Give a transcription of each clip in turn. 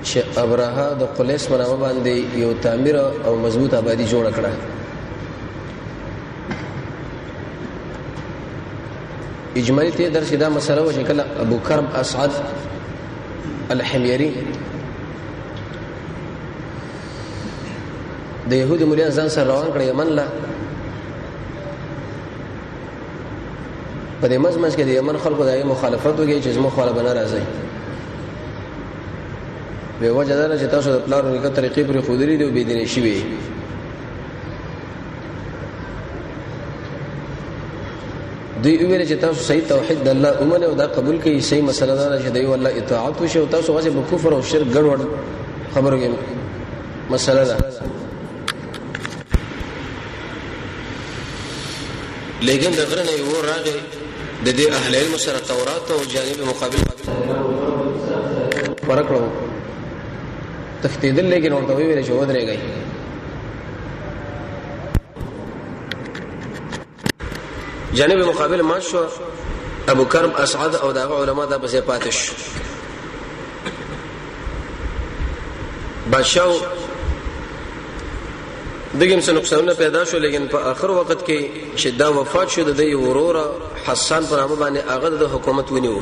چې ابرهه د قلیس په نامه باندې یو تعمیر او مضبوط آبادی جوړ کړه. اجمالی ته درس دا مسله و چې کله ابو کرب اسعد الحمیری د يهودو مليان ځان سره روان کړ یمن له، په دې منځ منځ کې د یمن خلکو د مخالفت وکړي چې زموږ خواله به نه راځي. به وجه دا چې تاسو د پلار نیکه طریقې پر خودري دی او بې دیني شوي. دوی ویل چې تاسو صحیح توحید د الله ومنه او دا قبول کړئ، صحیح مسله دا چې دی الله اطاعت وشي او تاسو غوسه په کفر او شرک ګډوډ خبرو کې مسله ده. لیکن د غره نه یو راغی د دې اهل علم سره تورات او جانب مقابل فرق کړو تختیدل، لیکن ورته ویل چې ودرېږي. جانب مقابل ما شو ابو کرب اسعد او دغه علما دا پسې پاتې شو. بادشاہ دغه څه نقصانونه پیدا شو، لیکن په اخر وخت کې چې دا وفات شو د دې وروره حسان په نامه باندې هغه د حکومت ونیو.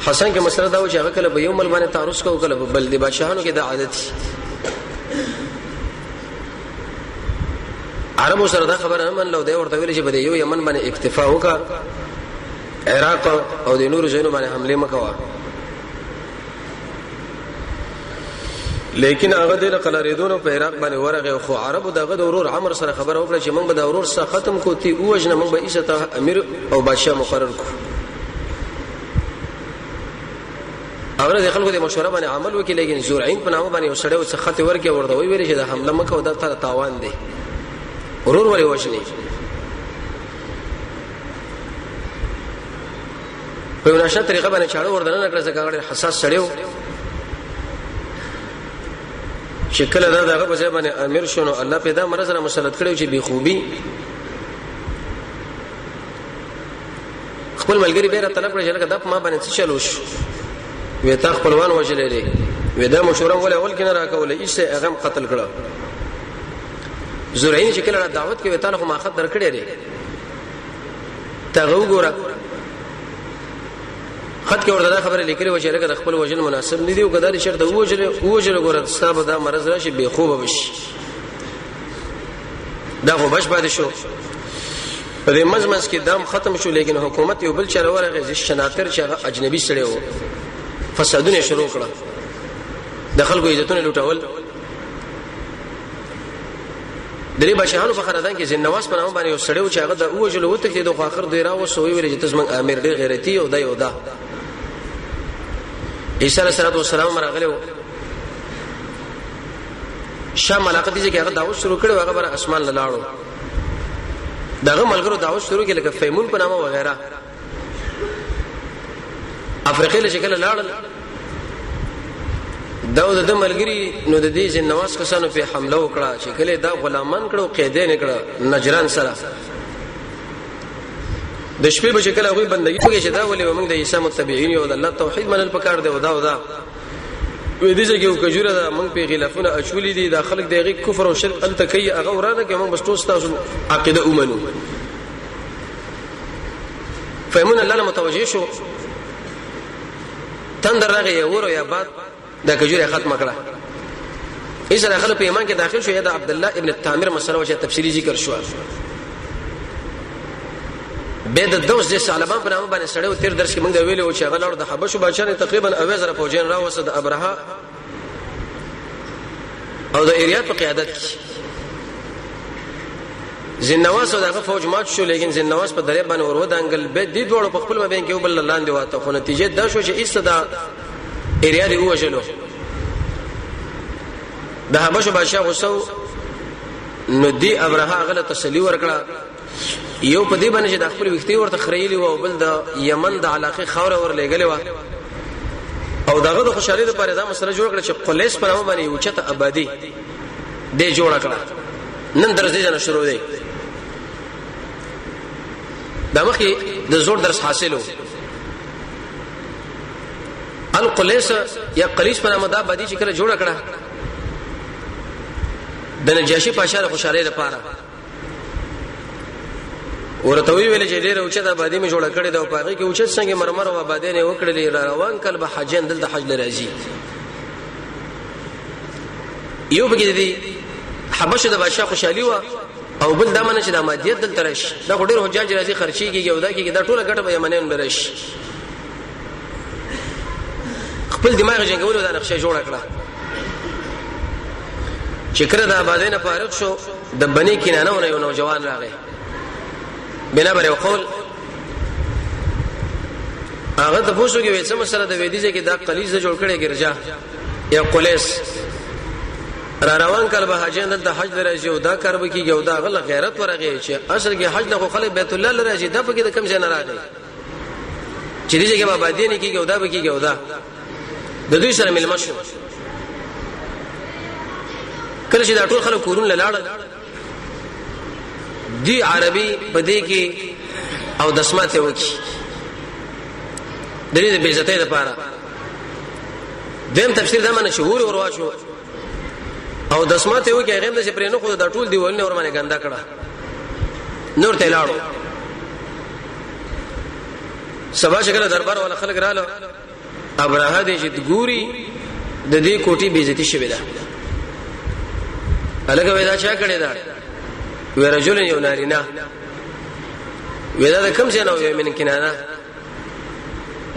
حسن کې مسله دا و چې هغه کله په یو مل باندې تعرض کو کله بل، د بادشاہانو کې دا عادت. عربو سره دا خبره نه منلو، دی ورته ویل چې په یو یمن باندې اکتفا وکړه، عراق او د نورو ځایونو باندې حمله مکوه. لیکن هغه د قلاریدونو په عراق باندې ورغه، خو عربو دغه د ورور عمر سره خبره وکړه چې موږ به د ورور سره ختم کو تی او وجنه، موږ به ایسه امیر او بادشاہ مقرر کو. هغه د خلکو د مشوره باندې عمل وکړي، لیکن زورعین په نامه باندې وسړی او څه خط ورکې ورته وی ویل چې د حمله مکه او د تر تاوان دی، ورور ولې وژني. په یو نشه طریقه باندې چاړه ور دننه کړه، ځکه هغه حساس سړی و. چې کله دا دغه په ځای باندې امیر شونو، الله پیدا مرز را مسلط کړو چې بی خوبي خپل ملګری بیره طلب کړ چې لکه د ما باندې څه چلو شو، وی تا خپلوان وجلې دي، وی دا مشوره ولې اول کې نه راکولې، ایسه هغه قتل کړه. زرعین چې کله دعوت کې وی تعالی خو ما خط درکړې دي، ته وګوره خط کې ورته دا خبره لیکلې و چې لکه د خپل وجل مناسب نه دی او کداري شرط وجل وګوره ستابه دا مرض راشي بے خوبه بشي. دا خو بش پاتې شو. په دې منځ منځ کې دام ختم شو، لیکن حکومت یو بل چره ورغی چې شناتر چې هغه اجنبي سړی و، فسادونه شروع کړه، د خلکو عزتونه لوټول. د دې بادشاہانو په خاندان کې زنواس په نامه باندې یو سړی و چې هغه د اوجلو وتښتېد، خو اخر دوی راوستو، ویل چې ته زموږ امیر ډېر غیرتي او دا یو دا عیسی علیه السلام راغلی و. شام علاقه دي چې هغه دعوت شروع کړو، هغه بر اسمان لاړو، دغه ملګرو دعوت شروع کړي لکه فیمون په نامه وغیرہ. افریقې له شکل لاړل دا د ملګری، نو د دې جنواز کسانو په حمله وکړه چې کله دا غلامان کړو، قیدین کړه نجران سره. د شپې به شکل هغه بندگی کوي چې دا ولې موږ د عیسی متبعین یو، د الله توحید منل پکار دی او دا او دا وې دې چې یو کجوره دا موږ په غلافونه اچولې دي، دا خلک دغه کفر او شرک الته کوي، هغه ورانه کې موږ بس ټول تاسو عقیده ومنو. فهمون الله له متوجه شو، تندر راغی یو ورو یا بعد دا کجوره ختم کړه. ایسه خلک په ایمان کې داخل شو. یا د عبد الله ابن التامر مسله چې تفصیلی ذکر شو. به د دوس د سالبان په نامه باندې سړی و، تیر درس کې موږ ویلو چې هغه لور د حبشو بادشاہ نه تقریبا 7000 فوجین راوسته د ابرهه او د ایریات په قیادت کې. زنواس او دغه فوج مات شو، لیکن زنواس په درې باندې ور ودانګل، به دې دوړو په خپل مابین کې وبل لاندې واته، خو نتیجه دا شو چې ایسته دا ایریا دی وژلو. د حبشو بادشاہ غوسه، نو دی ابرهه غله تسلی ورکړه، یو په دې باندې چې د خپل وختي ورته خریلی او بل د یمن د علاقې خوره ور لېګلې و، او دغه د خوشحالي لپاره دا مسله جوړ کړه چې قلیس په نامه باندې یو چته آبادی دې جوړ کړه. نن درس دې نه شروع دی، دا مخکې د زور درس حاصلو. القلیس یا قلیس په نامه دا آبادی چې کله جوړه کړه د نجاشي پاشا د خوشحالۍ لپاره ورته وی ویل چې ډیره اوچته آبادی مې جوړه کړې ده او په هغه کې اوچت څنګه مرمر او آبادی نه وکړلې را روان کل به حجین دلته حج لراځي. یو بګی دی حبشه د بادشاہ خوشحالي و او بل دا منه چې د مادیت دلته راشي، دا ډېر حجاج راځي خرچيږي او دا کېږي، دا ټوله ګټه به یمنیان برش خپل دماغ جنگولو دا نقشه جوړه کړه. چې کله د آبادۍ نه فارغ شو د بني کنانه نه یو نوجوان راغی، بنا بر یو قول هغه ته پوښتنه کوي چې مسله د ویدیځ کې دا قلیز جوړ کړي ګرځا یا قلیس را روان کړه به حجین دلته حج درځي او دا کار به کیږي او دا غل غیرت ورغی چې اصل کې حج له خلک بیت الله لراځي، دا پکې د کم ځای نه راغی چې دې کې به آبادی نه کیږي او دا به کیږي او دا د دوی سره ملما شو. کله چې دا ټول خلک کورونه لاړل دی عربي په دې کې او دسماته وکي د دې د بیزتۍ لپاره. دیم تفسیر دا معنی چې ور ورواچو او دسماته وکي هغه هم چې پرې نه خو دا ټول دیوالونه ور باندې ګنده کړه نور ته لاړو. سبا شکل دربار والا خلک رااله ابراهه دې چې ګوري د دې کوټي بیزتی شوی ده. الګ وې دا چا کړی دا؟ وې رجل یو نارینه وې دا کم ځای نه وې من کنانه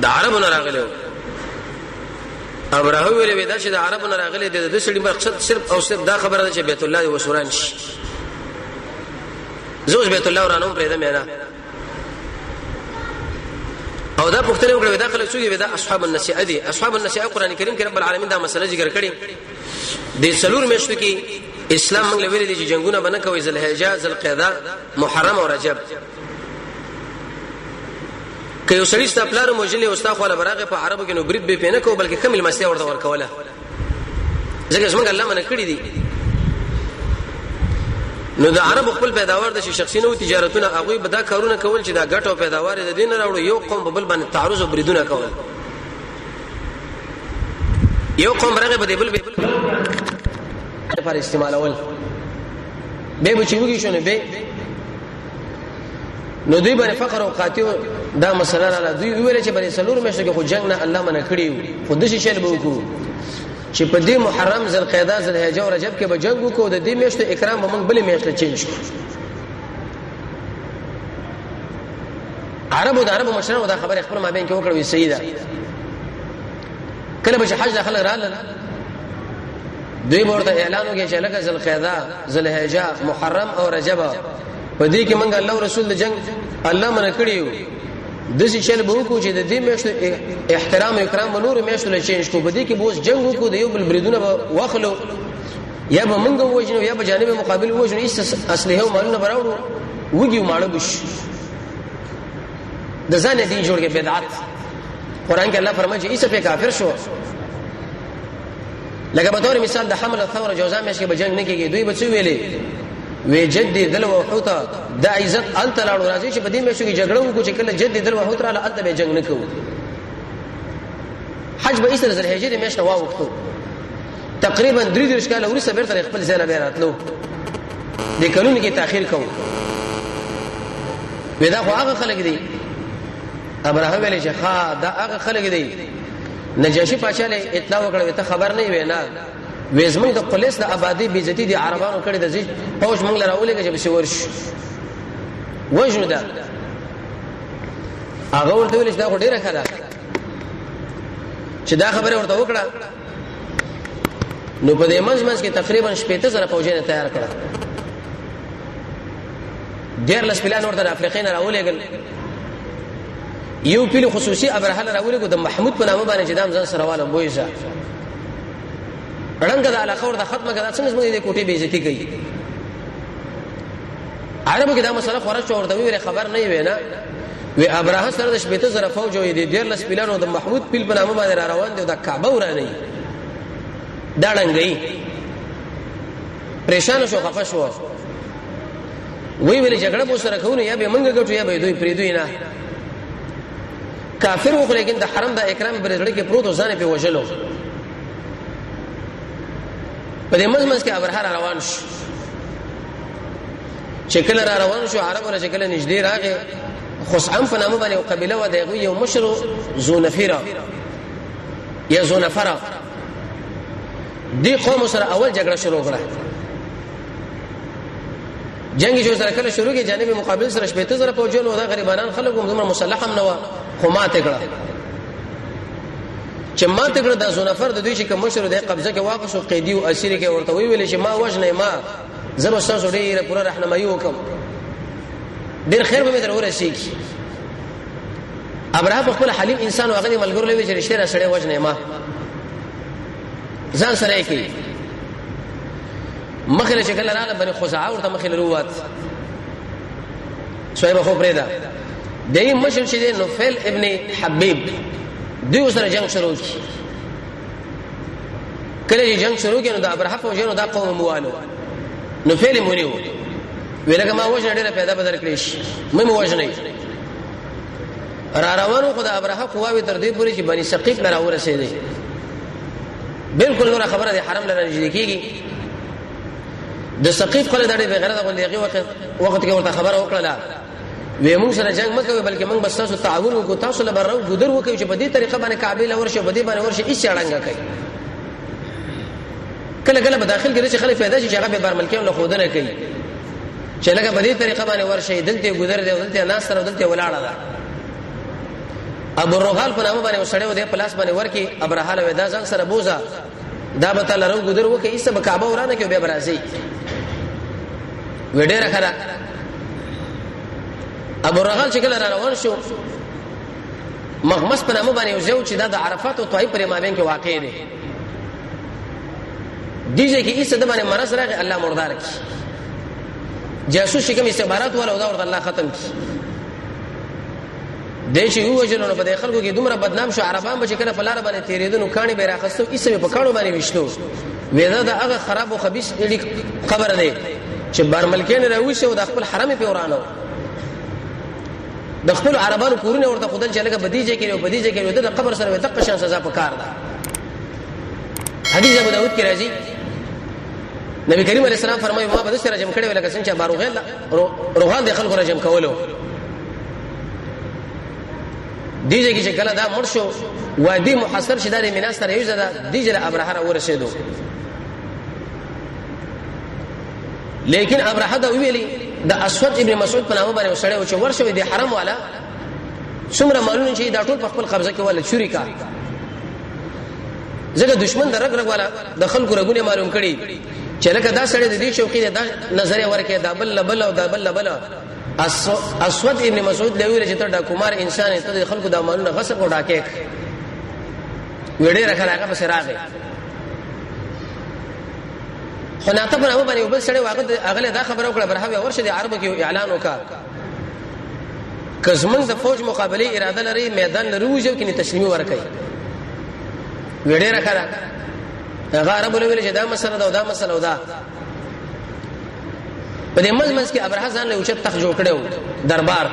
د عربو نه راغلی. ابراهه ویل وې دا چې د عربو نه راغلی د دې سړي مقصد صرف او صرف دا خبره ده چې بیت الله وسوران شي. زه اوس بیت الله ورانوم پرې ده مې نه. او دا پوښتنه وکړه دا خلک څوک دي؟ دا اصحاب النسیئه دي. اصحاب النسیئه قران کریم کې رب العالمین دا مسله ذکر کړې د څلور میاشتو کې اسلام موږ ویل دي چې جنگونه بنه کوي ذوالحجه، ذوالقعده، محرم او رجب. که یو سړی ستا پلار موجلی او ستا خو له براغه په عربو کې نو برید به پینه کو بلکې کمل مسیح ورته ورکوله، ځکه زمونږ الله منع کړی دي. نو د عربو خپل پیداوار د شخصي نو تجارتونه هغه به دا کارونه کول چې دا ګټه او پیداوار د دین راوړو یو قوم په بل باندې تعرض او بریدونه کول. یو قوم راغی به بل لپاره استعمالول به به چې وږي شونه به نو دوی باندې فقر او قاطع دا مسله را دوی ویل چې باندې سلور میاشتو کې خو جنگ نه الله منع کړی خو د شي شل به وکړو چې په دې محرم ذوالقعده ذوالحجه او رجب کې به جنگ وکړو، د دې میاشتو اکرام به موږ بلې میاشت له چینج کړو. عربو د عربو مشرانو دا خبره خپل مابین کې وکړه وی صحیح ده. کله به چې حج داخله راغله دوی ورته اعلان وکړي چې لکه ذوالقعده، ذوالحجه، محرم او رجب په دې کې موږ الله او رسول د جنگ الله منع کړیو د څه چل به وکړو چې د دې میاشتو احترام او اکرام به نور میاشتو له چینج کو، په دې کې به اوس جنگ وکړو، د یو بل بریدونه به واخلو یا به موږ وژنو یا به جانب مقابل وژنو، هیڅ اسلحه او مالونه به راوړو وږي ماړه بش د ځان دین جوړ کې بدعت. قران کې الله فرمایي چې ایسه په کافر شو، لکه به تور مثال د حمل الثوره جوزا مې کې به جنگ نه کیږي، دوی به څه ویلې وی جدي دل وحوت د عزت انت لاړو راځي چې په دې مې شو کې جګړه وکړو چې کله جدي دل وحوت را انت به جنگ نه کوو. حج به ایسه ذل حجې مې شنه واوختو تقریبا درې درش کاله ورسره بیرته خپل ځای نه راتلو د کلونو کې تاخير کوو. ودا خو هغه خلک دي ابراهیم ویل چې ښا دا هغه خلک دي. نجاشي پاچا له اطلاع وکړه ته خبر نه وې نه وې زمونږ د قلیس د آبادی بیزتی دي عربانو کړي د زی فوج مونږ لراولې چې بس ورش وژنو دا. هغه ورته ویل چې دا خو ډیره ښه ده چې دا خبره ورته وکړه. نو په دې منځ منځ کې تقریبا 15000 فوجونه تیار کړه، ډیر لس پلان ورته د افریقې نه راولېږل. یو پیل خصوصي ابرهه راولېږو د محمود په نامه باندې چې دام ځان سره والم بویزه رنګ د علاقه ورته ختمه کړه، څنګه زموږ د کوټې بیزتی کوي. عربو کې دا مسله خورا شو ورته ویل خبر نه وي نه وی ابراهه سره د 15000 فوج وي د ډیر لس پیلانو د محمود پیل په نامه باندې را روان دي، دا کعبه ورانه دا ړنګي. پریشان شو خفه شو وی ویل جګړه مو سره کوو یا به منګه ګټو یا به دوی پریدوی نه. کافر وو، لیکن د حرم د اکرام پر زړه کې پروت ځان په وجلو. په دې منځ منځ کې ابرهه را روان شو. چې کله را روان شو، عربو له چې کله نږدې راغی، خصعم په نامه باندې یو قبیله وه، د هغوی یو مشر ذونفیره یا ذونفره، دې قوم سره اول جګړه شروع کړه. جنگ چې سره کله شروع کې جانب مقابل سره 60,000 فوجونه، دا غریبانان خلک هم دومره مسلح هم نه و، خو ماته کړه. چې ماته کړه، دا زونفر د دوی چې کوم مشر د قبضه کې واپس او قیدی او اسیر کې ورته وی ویل چې ما وژنه، ما زه به تاسو ډیره پوره راهنمایي وکم، ډیر خیر به مې در ورسیږي. ابراهیم خپل حلیم انسان او هغه ملګرو لوي چې رښتیا را سړی وژنه، ما ځان سره یې کوي. مخې له چې کله راغله، بني خزاعه ورته مخې له ووت. صاحب خو پرېدا دی مشر چې دی نوفل ابن حبیب، دوی سره جنگ شروع کی. کله چې جنگ شروع کړي، نو د ابرهه فوجونو دا قوم موالو نوفل مونیو ویلګه ما وژنه، ډیره پیدا بدل کړی شي، مې مو وژنه. را روانو خو د ابرهه قواوی تر دې پورې چې بني ثقيف لره ورسېدې، بالکل نور خبره د حرم لره نږدې کیږي. د ثقيف خلک د ډېر بغیرته غوندې هغه وخت کې ورته خبره وکړه، وې موږ سره جنگ مکوي، بلکې موږ بس تاسو تعاون وکړو، تاسو له برو ګذر وکړو چې په دې طریقه باندې کعبه لور شي، په دې باندې ورشي، هیڅ اړنګ کوي. کله کله په داخل کې چې خلک پیدا شي چې هغه به برملکیان له خودنه کوي چې لکه په دې طریقه باندې ورشي، دلته ګذر دی، دلته ناس سره، دلته ولاړه ده. ابو الرغال په نامه باندې وسړی و، د پلاس باندې ورکی ابرهه له دا ځان سره بوزا، دا به تعالی رو ګذر وکي، ایسه به کعبه ورانه کې به برازي. وډیره خره ابو الرغال چې کله روان شو، مغمس په نامه باندې یو ځای چې دا د عرفات او طائف پر مابین کې واقع دی، دیږي کې ایسه د باندې مرض راغی، الله مردار کی. جاسوس کوم استخبارات ولا دا ورته الله ختم کی. د چې یو وجلو په دې خلکو کې دومره بدنام شو، عربان به چې کله فلار باندې تیرېدنو کانی به راخستو، ایسه په کانو باندې وشتو. وېدا د هغه خراب او خبيث اړي خبر دی چې بارملکین راوښه او د خپل حرم په ورانو د خپل عربانو کورونه ورته خدل چې لکه بدیجه کې او بدیجه کې د قبر سره دغه شان سزا پکار ده. حدیث ابو داود کې راځي، نبی کریم علیه السلام فرمایي ما به د سره جمع کړي لکه څنګه چې باروغل روغان د خلکو رجم کولو. دیږي کې چې کله دا مړ شو، وادي محصر چې د مینا سره یو ځای دیږي له ابرهه را ورسېدو. لیکن ابرهه دا ویلي د اسود ابن مسعود په نامه باندې وسړی او چې ورشوي د حرم والا څومره مالونه چې دا ټول په خپل قبضه کې ولا چوری کا، ځکه دشمن د رګ رګ والا د خلکو رګونه معلوم کړي چې لکه دا سړی د دې شوقي دا نظریه ورکه، دا بل بل او دا بل بل. اسود ابن مسعود له ویل چې ته ډاکومار انسان، ته د خلکو د مالونه غصب او ډاکې وړې راخه. هغه پس راغی، خو ناته په نامه باندې وبل سړی واغد اغله دا خبره وکړه، برهوي ورشه د عربو کې اعلان وکړه که زمونږ د فوج مقابله اراده لري، میدان لري وځو کې تسلیمي ورکړي. وړې راخه هغه عربو ویل چې دا مسله ده او دا مسله ده. په دې منځ منځ کې ابرهه ځان له اوچت تخت جوړ کړو دربار.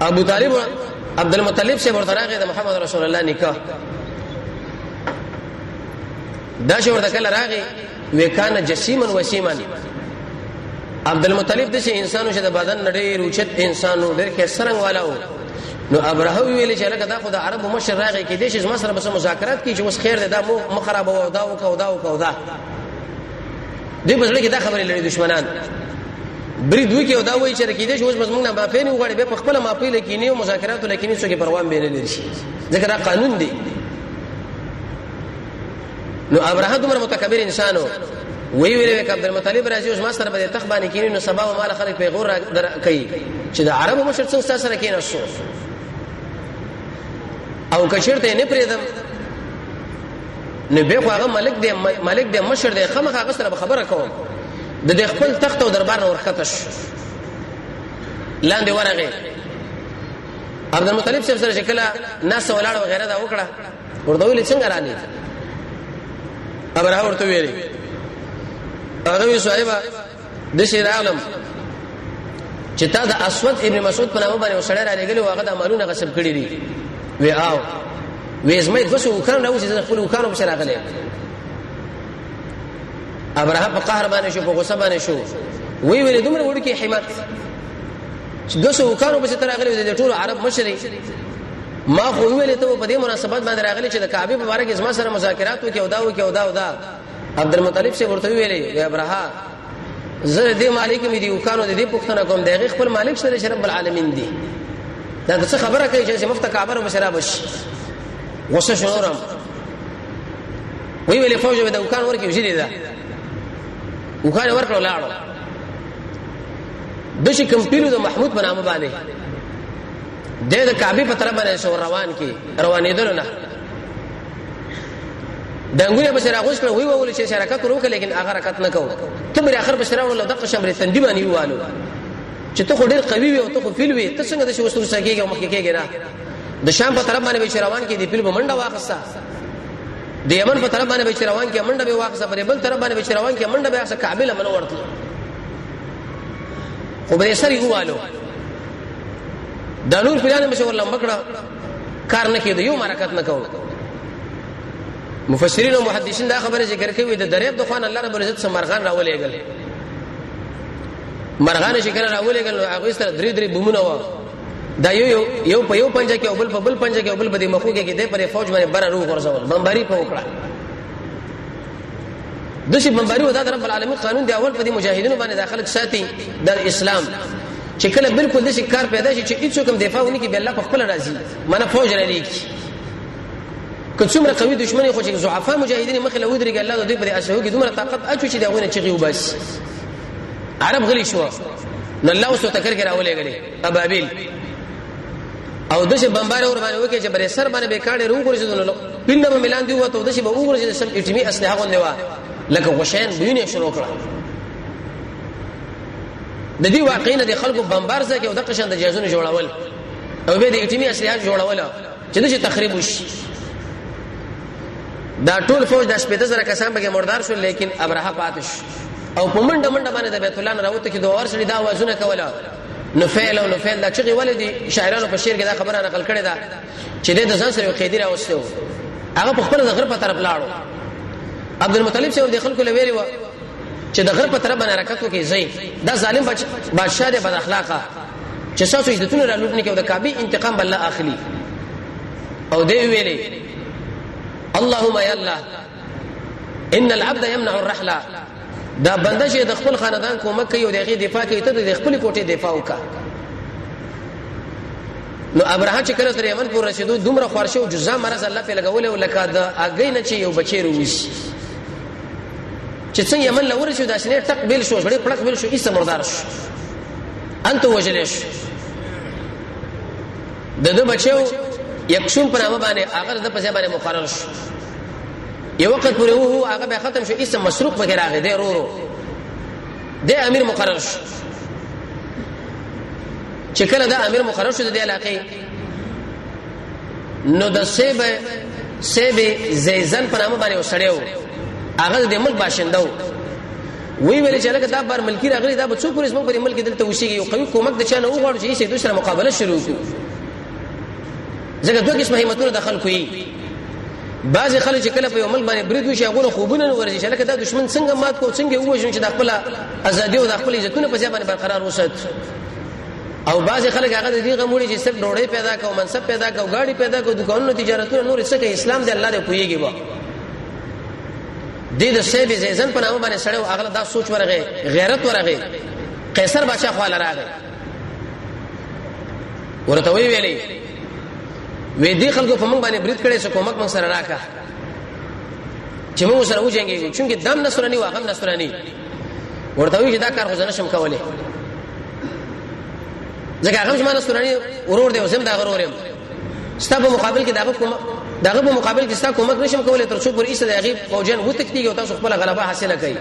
ابو طالب عبد المطلب سے ورته راغی د محمد رسول الله نکاح دا چې ورته کله راغی، وکانه جسیما وسیما. عبد المطلب د انسانو چې د بدن نړۍ اوچت انسانو، ډېر کې سرنګ والاو. نو ابرهه ویل چې لکه دا خو د عربو مشر راغی، کې دې چې زما سره بس مذاکرات کی چې اوس خیر دی، دا مو مخرب او دا او دا او دا. دې په ځړه کې دا خبرې لري، دشمنان برید وکي او دا وایي چې کې دې چې اوس بس موږ نه معافي نه وغواړي، به په خپل معافي لکینی او مذاکراتو لکینی څوک پروان به نه لري، ځکه دا قانون دی. نو ابرهه دومره متکبر انسانو، وی ویل وک عبد المطلب راځي اوس ما سره به تخ باندې کینی، نو سبا مال خلک پیغور کوي چې د عربو مشر څنګه سره کیناستو، او کچرته نه پریدم نو به خو هغه ملک دی، ملک دی، مشر دی، خامخا هغه سره خبره کوم. د خپل تخت او دربار نه ورخته شو، لاندې ورغی. عبد المطلب صاحب سره چې کله ناس ولاړ وغیرہ دا وکړه، ورته ویل څنګه رالې؟ ابرهه ورته ویلي، هغه وی صاحب د شي راغلم چې تا د اسود ابن مسعود په نامه باندې وسړی را لېږلی او هغه د مالونه غصب کړي دي. وی آو، وی زما 200 اوښان راوځي، زه خپل اوښانو پسې راغلی. ابرهه په قهر باندې شو، په غصه باندې شو، وی ویل دومره وړوکی حمایت چې 200 اوښانو پسې تر راغلی، د ټولو عرب مشري. ما خو ویل ته په دې مناسبت باندې راغلی چې د کعبه په باره کې زما سره مذاکرات وکړي او دا وکړي او دا او دا. عبد المطلب سے ورته ویلې، یا ابرهه، زه دې مالک مې دی وکانو دې پښتنه کوم، دغه خپل مالک سره چې رب العالمین دی، دا څه خبره کوي چې مفته کعبه رو بشرا بش. غصه شنورم، وی ویلې فوج به د وکان ورکی وجلی، دا وکان ورکړو لاړو. د شي کمپیلو د محمود په نامه باندې د کعبه په طرف باندې شو روان کی، روانېدل نه دنګونه به سره غوښ کړ، وی وول چې حرکت وروکړه، لیکن هغه حرکت نه کو. ته بر اخر به سره ول دغه شمرې تندې باندې والو چې ته خو ډیر قوي وي او ته خو فیل وي، ته څنګه د شي وسره سکیږي او مخکې کېږي نه؟ د شام په طرف باندې به روان کې دی، فیل به منډه واخسته. د یمن په طرف باندې به روان کې منډه به واخسته، پر بل طرف باندې به روان کې منډه به واخسته، کعبه لمن ورته خو به سره یو والو. د نور فلان به ورلم بکړه، کار نه کېده، یو حرکت نه کوو. مفسرین او محدثین دا خبره ذکر کوي، د دریاب د خوان الله رب العزت سره مرغان راولېګل. مرغان چې کله راولېګل، نو هغه سره درې درې بمونه و، دا یو یو په یو پنجه کې او بل په بل پنجه کې او بل په دې مخو کې، د پر فوج باندې بره روح ورزول، بمباری په وکړه. د شي بمباری و، دا رب العالمین قانون دی. اول په دې مجاهدینو باندې داخله ساتي د اسلام چې کله بالکل د شي کار پیدا شي چې هیڅ کوم دفاع ونی کې، به الله په خپل راضي منه فوج را لیکي. که څومره قوي دشمن خو چې ضعفا مجاهدین مخې له ودرېږي، الله د دوی پر اسلحو کې دومره طاقت اچو چې دغه نه چغي وبس. عرب غلی شو، نو الله اوس تکر کې راولېګلې ابابیل او دشه بمبار اور باندې وکي چې بر سر باندې به کاړې رو ګرځیدل، نو پینده به ملان دی وته، دشه به وګرځید، سم اټمی اسلحه غوندې وا لکه غشین بوینه شروع کړه. د دې واقعي نه د خلکو بمبار ځکه او د قشن د جهازونو جوړول او به د اټمی اسلحه جوړول چې د تخریب وشي. دا ټول فوج د 60,000 کسان به مردار شول، لیکن ابرهه پاتې شو او په منډه منډه باندې د بیت الله نه راوته کې دوه ورسړي دا وازونه کوله، نو فعل او نو فعل. دا چغې ولې دي؟ شاعرانو په شعر کې دا خبره نقل کړې ده چې د ځان سره یو قیدی راوسته و، هغه په خپل د غره په طرف لاړو. عبد المطلب چې د خلکو لویلی و چې د غره په طرف باندې حرکت وکړي، زی دا ظالم بادشاہ دی، بد اخلاقه، چې تاسو عزتونه را لوټ نه کوي، د کعبه انتقام بل اخلي. او دی ویلي، اللهم یا الله ان العبد يمنع الرحله، دا بنده چې د خپل خاندان کومک کوي او د هغې دفاع کوي، ته د خپل کوټې دفاع وکړه. نو ابراهیم چې کله تر یمن پور رسیدو، دومره خوار شو، جزام مرض الله په لګولې او لکه د اګې نه چې یو بچی روي چې څنګه یمن لور شو، داسې نه ټک بیل شو، غړي پړک بیل شو، ایسه مردار شو، انت وجلې شو. د د بچو یکشوم پر نامه باندې هغه د په ځای باندې مقرر شو. یو وخت پورې وو، هغه به ختم شو، ایسه مسروق پکې راغی، دی ورو د امیر مقرر شو. چې کله دا امیر مقرر شو د دې علاقې، نو د سیب زیزن په نامه باندې وسړیو، هغه د ملک باشنده وو. وی ویل چې لکه دا بار ملکی راغلی، دا به څوک پرې زموږ پر ملک دلته وشيږي؟ یو قوي کومک د چا نه وغواړو چې یې دوسره مقابله شروع کړو، ځکه دوه قسمه همتونه د خلکو یي. بعضې خلک چې کله په یو ملک باندې برید وشي، هغه خوبونه نه ورځي چې لکه دا دشمن څنګه مات کو، څنګه ووژنو چې د خپل ازادي او د خپل عزتونه په ځای باندې برقرار وساتو. او بعضې خلک هغه د دې غموړي چې صرف ډوډۍ پیدا کو، منصب پیدا کو، ګاډي پیدا کو، دکانونه، تجارتونه، نور څه کوي، اسلام دی، الله دې پوهیږي. با دې د سیب زیزن په نامه باندې سړی، هغه دا سوچ ورغی، غیرت ورغی، قیصر بادشاہ خواله راغی، ورته وی ویلې، وې دې خلکو په موږ باندې برید کړی، څه کومک موږ سره راکا چې موږ سره وجنګیږو، چونکه دم نصرانی او هغه نصرانی. ورته وی چې دا کار خو زه نشم کولی، ځکه هغه زما نصرانی ورور دی او زم دا ورور یم، ستا په مقابل کې داغه کوم داغه په مقابل کې ستا کومک نشم کولی تر څو پر ایسه د هغې فوجیان وتښتېږي او تاسو خپله غلبه حاصله کړئ.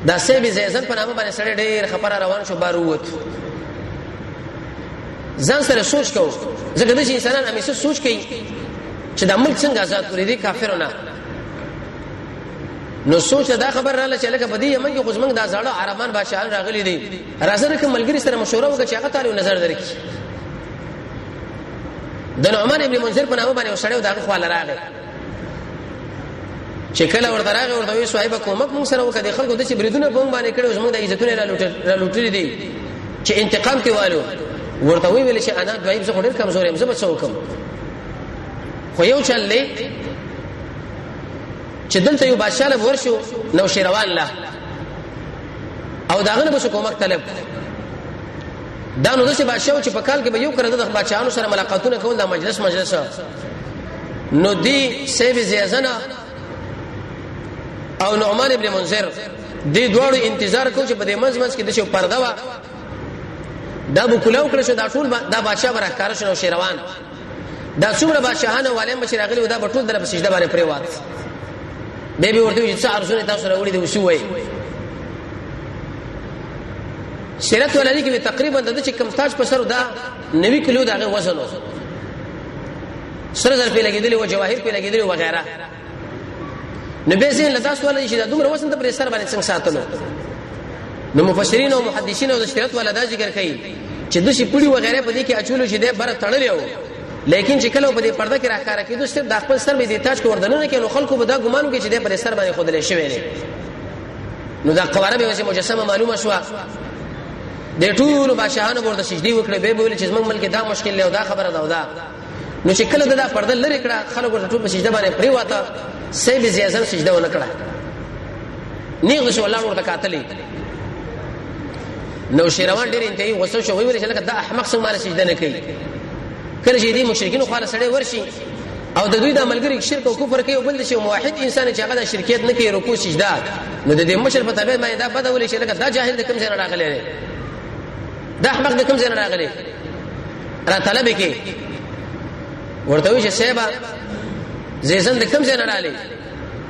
دا سیب زیزن په نامه باندې سړی ډېر خپره روان شو، بار ووت، ځان سره سوچ کو، ځکه د انسانان همیشه سوچ کوي چې دا ملک څنګه آزاد کړي دي کافرونه. نو سوچ دا خبر رااله چې لکه په دې یمن کې خو زمونږ دا زاړه عربان بادشاہان راغلي دي، راځه کوم ملګری سره مشوره وکړه چې هغه تعالی نظر درکړي. د نعمان ابن منذر په نامه باندې وسړیو دغه خواله راغی. چې کله ورته راغی ورته وی صاحب کومک مونږ سره وکړه، د خلکو د چې بریدونه په مونږ باندې کړي، زمونږ د عزتونه را لوټلې دي چې انتقام تی والو. ورته وی ویل چې انا دوی زه ډېر کمزور یم، زه به څه وکم؟ خو یو چل دی چې دلته یو بادشاہ له ورشو نو شیروان له او داغه نه به کومک طلب. دا نو داسې بادشاہ چې په کال کې به یو کړه د بادشاہانو سره ملاقاتونه کول، دا مجلس مجلس. نو دی سیب زیزنه او نعمان ابن منذر دی دواړو انتظار کو چې په دې منځ منځ کې د شو پرده وا دا بو کلاو کړ شو، دا ټول دا بادشاہ برخکار شو شیروان، دا څومره بادشاہان والے مشر راغلي دا ټول در په سجده باندې پریوات. به به ورته چې څه ارزونه تاسو راوړي دی وسو وای. سیرت ولري کې تقریبا د چې کم تاج په سر دا 90 کیلو دغه وزن و، سره زر په لګیدلی او جواهر په لګیدلی وغیرہ. نو به ځین لدا سوال شي دا دومره وزن ته پر سر باندې څنګه ساتلو؟ نو مفسرین او محدثین او د شریعت ولا دا ذکر کوي چې د شي پړی وغیرہ په دې کې اچولو چې د بره تړلې و، لیکن چې کله په دې پرده کې راښکاره کېدو صرف د خپل سر به د تاج کې وردنونه کې، نو خلکو به دا ګمان وکړي چې د پر سر باندې خودلې شوی دی. نو دا قواره به وسه مجسمه معلومه شوه. د ټولو بادشاهانو ورته سجدي وکړې، به ویل چې زمونږ ملک دا مشکل دی او دا خبره ده او دا. نو چې کله دا پرده لرې کړه خلک ورته ټول په سجده باندې پریواته، سیب زیازن سجده ونه کړه، نیغ شو الله ورته کاتلې. نو شیروان ډېر انتهایی غوسه شو، ویل چې لکه دا احمق څنګه مال سجده نه کوي. کله چې دې مشرکین خو سړی ورشي او د دوی د ملګری شرک او کفر کوي او بل شي موحد انسان چې هغه د شرکیت نه کوي رکوع سجده، نو د دې مشر په طبیعت باندې دا بده ولې چې لکه دا جاهل د کوم ځای راغلی دی، دا احمق د کوم ځای راغلی، را طلب کې ورته وی چې صاحب زیزن د کوم ځای نه راغلی؟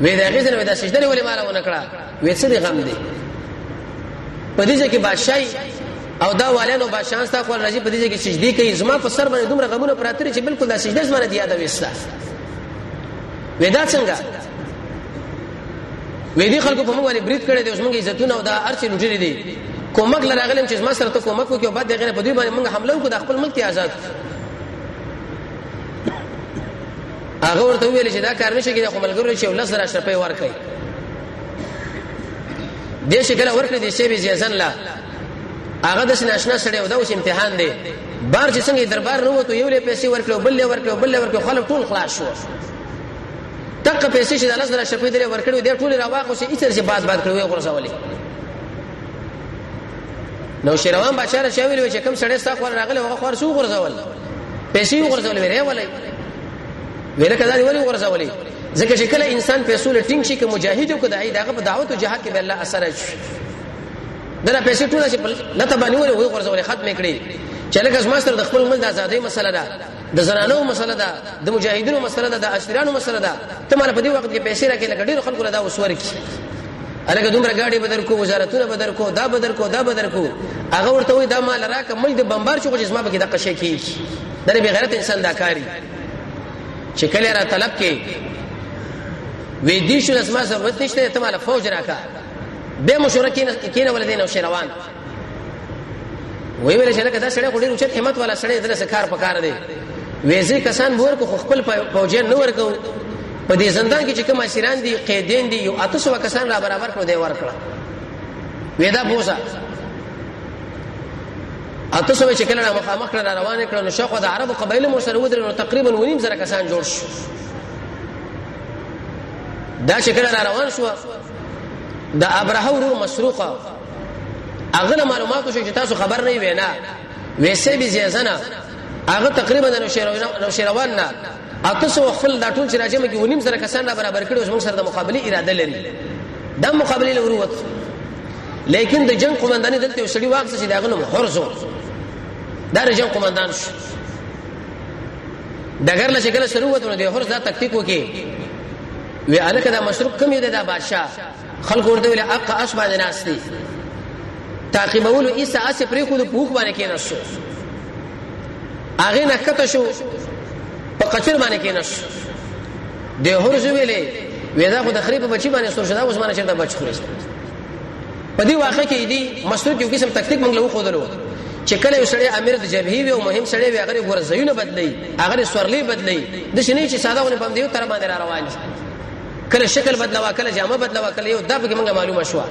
وې دا غیزن وې دا سجده ولې مال ونه کړه؟ وې څه دی غم دی په دې کې بادشاہي او دا والانو بادشاہان ستا خو راځي په دې کې سجدي کوي، زما په سر باندې دومره غمونه پراته چې بالکل دا سجده زما نه دی یاد وستا. وې دا څنګه؟ وې دي خلکو په موږ باندې برید کړی دی، اوس موږ عزتونه او دا ارڅ لوټلې دي، کومک لراغلم چې زما سره ته کومک وکړي او بعد دغه په دوی باندې موږ حمله وکړو د خپل ملک ته آزاد. هغه ورته ویل چې دا کار نشي کېدای، خو ملګرو چې ولس را شپې ورکړي دې شکل ورکړي دې شی به ځان لا هغه د ناشنا سره او دا اوس امتحان دی. بار چې څنګه دربار نو وته یو له پیسې ورکړو بل له ورکړو بل له ورکړو، خلک ټول خلاص شو. تک پیسې چې د الله سره شپې درې ورکړو دې ټول راواخو چې ایڅر چې باد باد کړو غرزولې. نو شیروان بادشاہ را شاویل چې کم سړی ستا خو راغله هغه خور سو غرزول پیسې غرزول ویره ولې ویره کدا دی ولې غرزولې؟ ځکه چې کله انسان پیسو له ټینګ شي که مجاهد او که داعی دغه په دعوت او جهاد کې به الله اثر شي. دغه پیسې ټول چې لته باندې ولې وی غرزولې ختم کړي چې لکه زما سره د خپل ملک د ازادۍ مسله ده، د زنانو مسله ده، د مجاهدینو مسله ده، د اسیرانو مسله ده، ته مال په دې وخت کې پیسې راکې لکه ډېر خلکو له دا وسور کی الګ دومره گاډي بدر کو، وزارتونه بدر کو، دا بدر کو، دا بدر کو. هغه ورته وای دا مال راکه ملک د بمبار شو خو چې زما پکې د قشه کیږي. دا به غیرت انسان دا کاری چې کله را طلب کې وې دې شو زما ضرورت نشته، ته مال فوج راکا به مشوره کینه ولدین او شیروان وی ویل چې لکه دا سړی خو ډېر اوچت همت والا سړی دله څه کار پکار دی. ویزه کسان به ورکو خو خپل فوجیان نه ورکو. په دې زندان کې چې کوم اسیران دي قیدین دي یو 800 کسان را برابر کړو دی ورکړه. وې دا بوزه 800 چې کله را مخامخ کړه را روان کړه نو شاوخوا د عربو قبایلو مو سره ودرېدل نو تقریبا 9,500 کسان جوړ شو. دا چې کله را روان شو د ابرهه ورور مسروقه هغه معلوماتو شو چې تاسو خبر نه وینا ویسه به زیزنه هغه تقریبا د نوشیروان نه 800 خپل دا ټول چې راځي مګي 9,500 کسان را برابر کړي اوس موږ سره د مقابله اراده لري. دا مقابله لوري وت لیکن د جنگ قومنداني دلته یو سړي واخیسته چې داغه نوم حرزو دا د جنگ قومندان شو. دګر له شکل سره وته نو د حرز دا تکتیک وکي وی الکه دا مشروب کم یو دا بادشاہ خلک ورته ویل اق اس باندې ناس دي تعقیبولو ایسه اس پرې خو د پوخ باندې کېناستو هغه نه کته شو په قچر باندې کېناست د هرز ویلې وې دا خو د خرې په بچی باندې سور شدا، اوس باندې چرته بچ خوري. په دې واقع کې دي مسروق یو قسم تکتیک موږ له خودلو چې کله یو سړی امیر د جبهې وي او مهم سړی وي، هغه ګور زیونه بدلی، هغه سورلی بدلی، د شنه چې ساده ونه پم دیو تر باندې را روان دي، کله شکل بدلوا، کله جامه بدلوا، کله یو دا به موږ معلومه شو.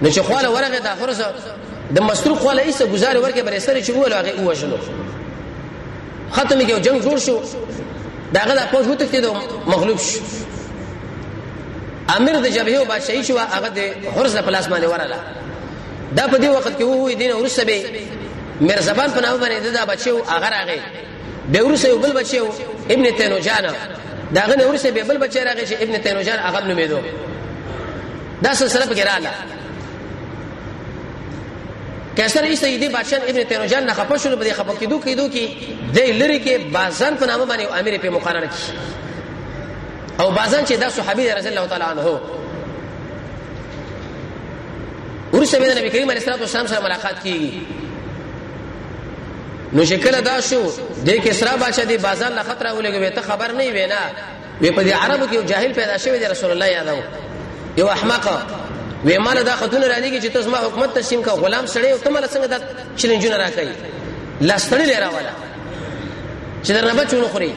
نو چې خواله ورغه دا خرزه د مسروق خواله ایسه گزار ورکه بر سره چې وول، هغه وژلو، ختم کې جنگ جوړ شو، داغه د پوج وتښتید، مغلوب شو. امیر د جبهه او بادشاہي شو، هغه د حرز په لاس باندې ورله. دا په دې وخت کې وو دین ورسره به میرزبان په نامه باندې دا بچیو هغه راغی، به ورسره یو بل بچیو ابن تینوجان، داغه نه ورسره به بل بچی راغی چې ابن تینوجان هغه نومېدو. دا سلسله پکې رااله. کیسر ایسه دې بادشاہ ابن تینوجان نه خپه شول، په دې خپه کېدو کېدو کې د لری کې بازان په نامه باندې امیر په مقرر کړ، او بازان چې دا صحابي رضی الله تعالی عنہ، ورسره به نبی کریم علیه الصلاه والسلام سره ملاقات کیږي. نو چې کله دا شو، د کسرا بادشاہ دی بازار له خطر ولګوي، ته خبر نه وینا وی په دې عربو کې یو جاهل پیدا شوی دی، رسول الله یادو، یو احمق وی مال دا خطونه را لېږي چې تاسو ما حکومت تسلیم کا، غلام سړی او ته مال څنګه دا چیلنجونه راکړي، لاستړي لرا والا چې درنه بچو خوري.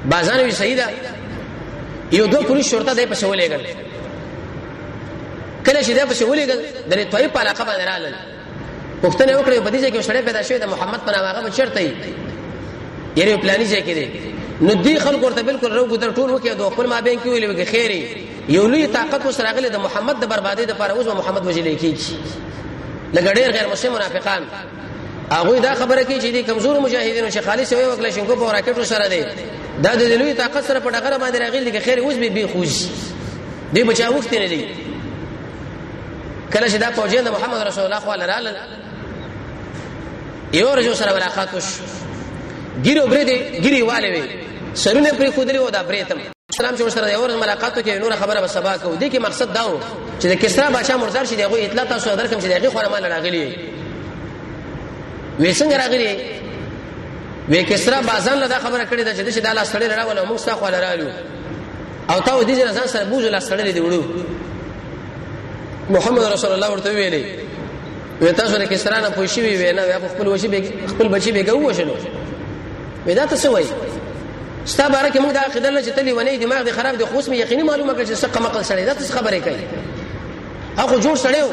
بازان وی صحیح ده. یو دوه پولیس شرطه دی پسې ولېږل. کله چې دی پسې ولېږل، د طیب په علاقه باندې رالل، پوښتنه وکړه په دې ځای کې سړی پیدا شوی د محمد په نامه، هغه چیرته دی؟ یعنی پلاني ځای کې دی. نو دی خلک ورته بالکل رو ګذر ټول وکړي، دوه خپل مابین کې ویل وکړي خیری یو لوی طاقت اوس راغلی د محمد د بربادۍ لپاره، اوس محمد وجل کیږي. لکه ډېر غیر مسلم منافقان هغه دا خبره کوي چې دي کمزور مجاهدینو چې خالص وي وکړي شنکو په راکټو سره دی، دا د لوی طاقت سره په ډغره باندې راغلی، کې خیر اوس به بي خوځي، دی بچا وخت نه دی. کله چې دا پوجین د محمد رسول الله خو لراله، یو ورځ سره ملاقات وشو، ګیرو برې دی ګیری والے وي، سرونه پرې خودلی و دا برېتم سلام چې سره یو ورځ ملاقات وکړي، نور خبره به سبا کوو. دې کې مقصد دا و چې د کسرا بادشاہ مردار شي، دغه اطلاع تاسو درکم چې دغه خو مال راغلی وې، څنګه راغلی وې. کسرا بازان له دا خبره کړې ده چې د الله سړی راول موږ ستا خو لرالو او تا دې ځان سره بوزو لا سړی دی وړو. محمد رسول الله ورته ویلي وی تاسو له کسرا نه پوه شوي وی نه، خپل وشي به خپل بچي به وشلو وی. دا ته څه وایي؟ ستا باره کې موږ دا عقیده نه چې تلی ونی دماغ دې خراب دی، خو اوس مې یقیني معلومه کړ چې څه قمقل سړی دا څه خبرې کوي، هغه جوړ سړی و.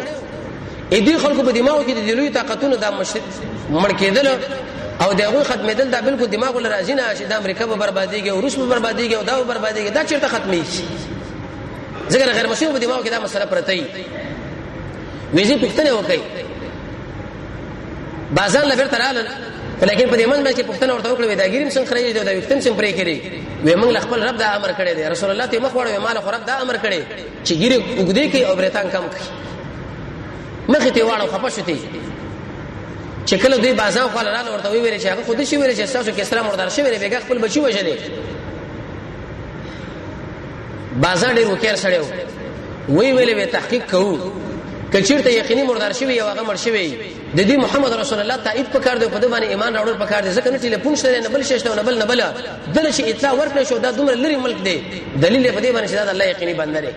اې دې خلکو په دماغ کې د لوی طاقتونو دا مړ کېدل او د هغوی ختمېدل دا بالکل دماغ له راځي نه چې د امریکا به بربادېږي او روس به بربادېږي او دا به بربادېږي، دا چېرته ختمېږي؟ ځکه غیر مسلم په دماغ کې دا مسله پرته وي. ویزه پوښتنه وکړي بازار له بیرته رالل، لیکن په دې منځ کې پوښتنه ورته وکړه، دا ګیریم څنګه خرې دی، دا وختم څنګه پرې کړی؟ وې موږ خپل رب دا امر کړی دی. رسول الله ته مخ وړو، مال خو رب دا امر کړی چې ګیره وګدې کې او برېتان کم کړي. مخ ته واړو خپه شتي چې کله دوی بازار خو لاله ورته ویل چې هغه خود شي ویل چې تاسو کسرا مردار شوی دی، بیګا خپل بچي وژلې. بازار ډیر وکړ سړیو وی ویلې وی تحقیق کوو، کچیرته یقیني مردار شوی او هغه مړ شوی، د دې محمد رسول الله تایید پکار دی، په دې باندې ایمان راوړل پکار دی، ځکه نه ټلیفون شته نه بل شته نه بل نه بل دله چې اطلاع ورکړ شو، دا دومره لري ملک دی، دلیل په دې باندې چې دا الله یقیني بنده دی.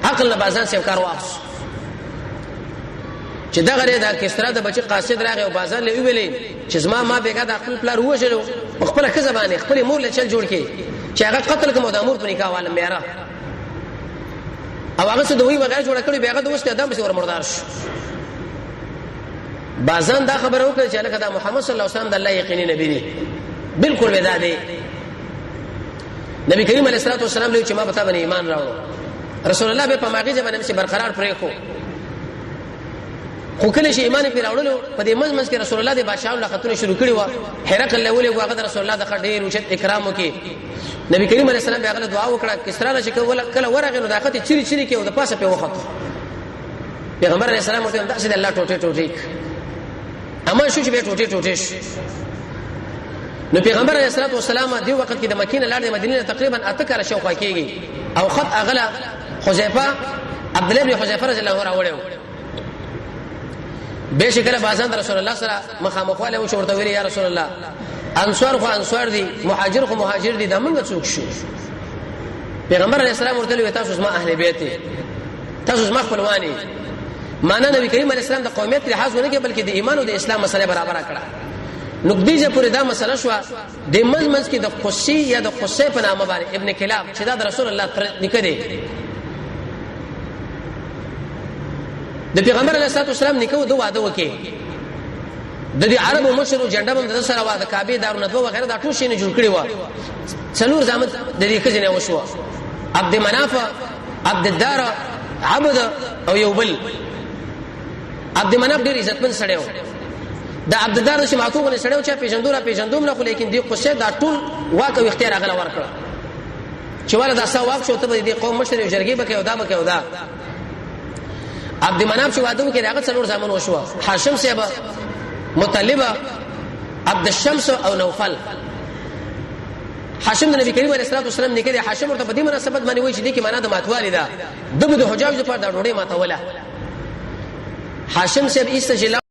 عقل نه بازان سیو کار واخص چې دغه لري دا کسرا د بچی قاصد راغی او بازار له ویلې چې زما ما بیګا د خپل پلار وژلو، خپل خزه باندې خپل مور له چل جوړ کې چې هغه قتل کوم د امور په نکاح والم میرا او هغه څه دوی وغیر جوړ کړی، بیاغه د اوس ته دم ور مردار شو. بازان دا خبره وکړه چې لکه دا محمد صلی الله علیه وسلم د الله یقیني نبی دی، بالکل ودا دی. نبی کریم علیه الصلاه والسلام له چې ما پتا باندې ایمان راوړو، رسول الله به په ماغي زمانه کې برقرار پرې خو خو کله چې ایمان پرې راوړلو، په دې منځ منځ کې رسول الله د بادشاہانو له خطونه شروع کړي و. هرقل له ولې هغه رسول الله د ډېر اوچت اکرام وکي. نبی کریم علیه السلام به هغه دعا وکړه. کسرا چې کله ورغه نو د خط چیرې چیرې کې او د پاسه په وخت پیغمبر علیه السلام ورته داسې د الله ټوټه ټوټه اما شو چې به ټوټه ټوټه شو. نو پیغمبر علیه الصلاۃ والسلام دی وخت کې د مکې نه لاړ، د مدینې تقریبا اته کاله شوخوا کېږي، او خط اغله حذیفه عبد الله بن حذیفه رضی الله عنه راوړیو. بشکره بازان رسول الله سره مخامخواله او ورته ویل یا رسول الله انصار خو انصار دي، مهاجر خو مهاجر دي، دا موږ څوک شو؟ پیغمبر علیه السلام ورته وی تاسو زما اهل بیت، تاسو زما خپلوان. معنا نبی کریم علیه السلام د قومیت لحاظ ونه کې، بلکې د ایمان او د اسلام مسله برابر کړه. نو دې چې پورې دا مسله شو، د منځ منځ کې د قصي یا د قصې په نامه باندې ابن کلاب چې دا د رسول الله تر نکه دی، د پیغمبر علیه الصلاه والسلام نکه، د واده وکي، د دې عربو مشر جنډه هم د سره واده، کعبه دارو ندوه وغیرہ دا ټول شي نه جوړ کړی و. څلور زامن د دې خزینه وشو، عبد مناف، عبد الدار، عبد او یو بل. عبد مناف ډیر عزتمن سړی و، د عبد الدار چې ماتو غني سړی و چې پیژندو را پیژندوم نه، خو لیکن دی قصه دا ټول واک او اختیار هغه ورکړه چې ولا دا سا واک شو، ته به دې قوم مشر یو، جرګې بکې او دا بکې او دا. عبد مناف چې واده وکړ، هغه څلور زامن وشو، هاشم صاحب، مطلب، عبد الشمس او نوفل. هاشم د نبی کریم علیه الصلاه والسلام نیکه دی. هاشم ورته په دې مناسبت باندې وایي چې دې کې معنا د ماتوالي ده، د به د حجاج لپاره د ډوډۍ ماتوله. هاشم صاحب ایسته چې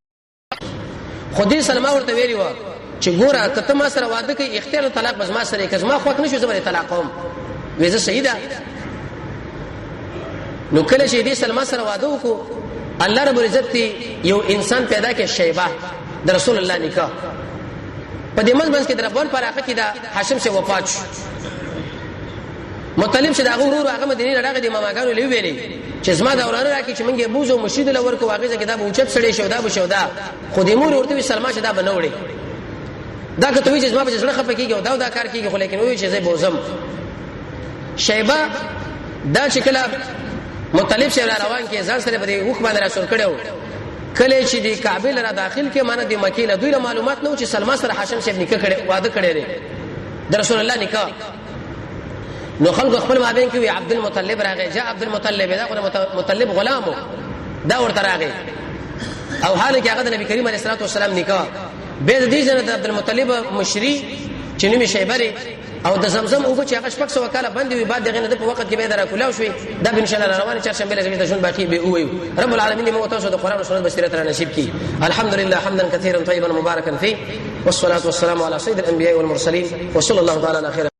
خو دې سلمہ ورته ویلی و چې ګوره کته ما سره واده کوي، اختیار طلاق بس ما سره، که ما خوښ نشو زه به طلاق کوم. وې زه صحیح ده. نو کله چې دې سلمہ سره واده وکړو، الله رب العزت یو انسان پیدا کړ، شیبه، د رسول الله نکاح. په دې منځ منځ کې د ربول پر هغه کې دا هاشم سے وفات شو. مطلب چې دا ورور هغه مدینه راغی، د ماماګانو لوي ویلې چې زما دا ورانه راکې چې مونږه بوزو مشید لور کو هغه ځکه دا به اوچت سړی شو، دا به شو دا. خو د مور ورته وی سلمہ چې دا به نه وړي، دا کته وی چې زما په زړه خپه کیږي او دا دا کار کیږي، خو لیکن وی چې زه بوزم. شیبه دا چې کله مطلب شه روان کې ځان سره په دې وخت باندې را سر کړو، کله چې د کعبه لره داخل کې، معنی د مکې له دوی معلومات نه و چې سلمہ سره هاشم صاحب نکاح کړي، واده کړي دی د رسول الله نکاح. نو خلکو خپل مابین کې وی عبد المطلب راغی، جاء عبد المطلب، دا خو مطلب غلامو دا ورته راغی، او حال کې هغه د نبی کریم علیه الصلاه والسلام نکاح. به د دې جن د عبد المطلب مشری چې نومي شیبره او د زمزم اوبه چې هغه شپږ سوه کاله بندې وي، بعد دغه نه په وخت کې به درا کولاو شوي. دا به ان شاء الله روانه چهارشنبه لازمي د ژوند باقي به وایو. رب العالمین دې موږ تاسو د قران او سنت بصیرت را نصیب کړي. الحمدلله حمدا كثيرا طيبا مباركا فيه، والصلاه والسلام على سيد الانبياء والمرسلين، وصلى الله تعالى على خير.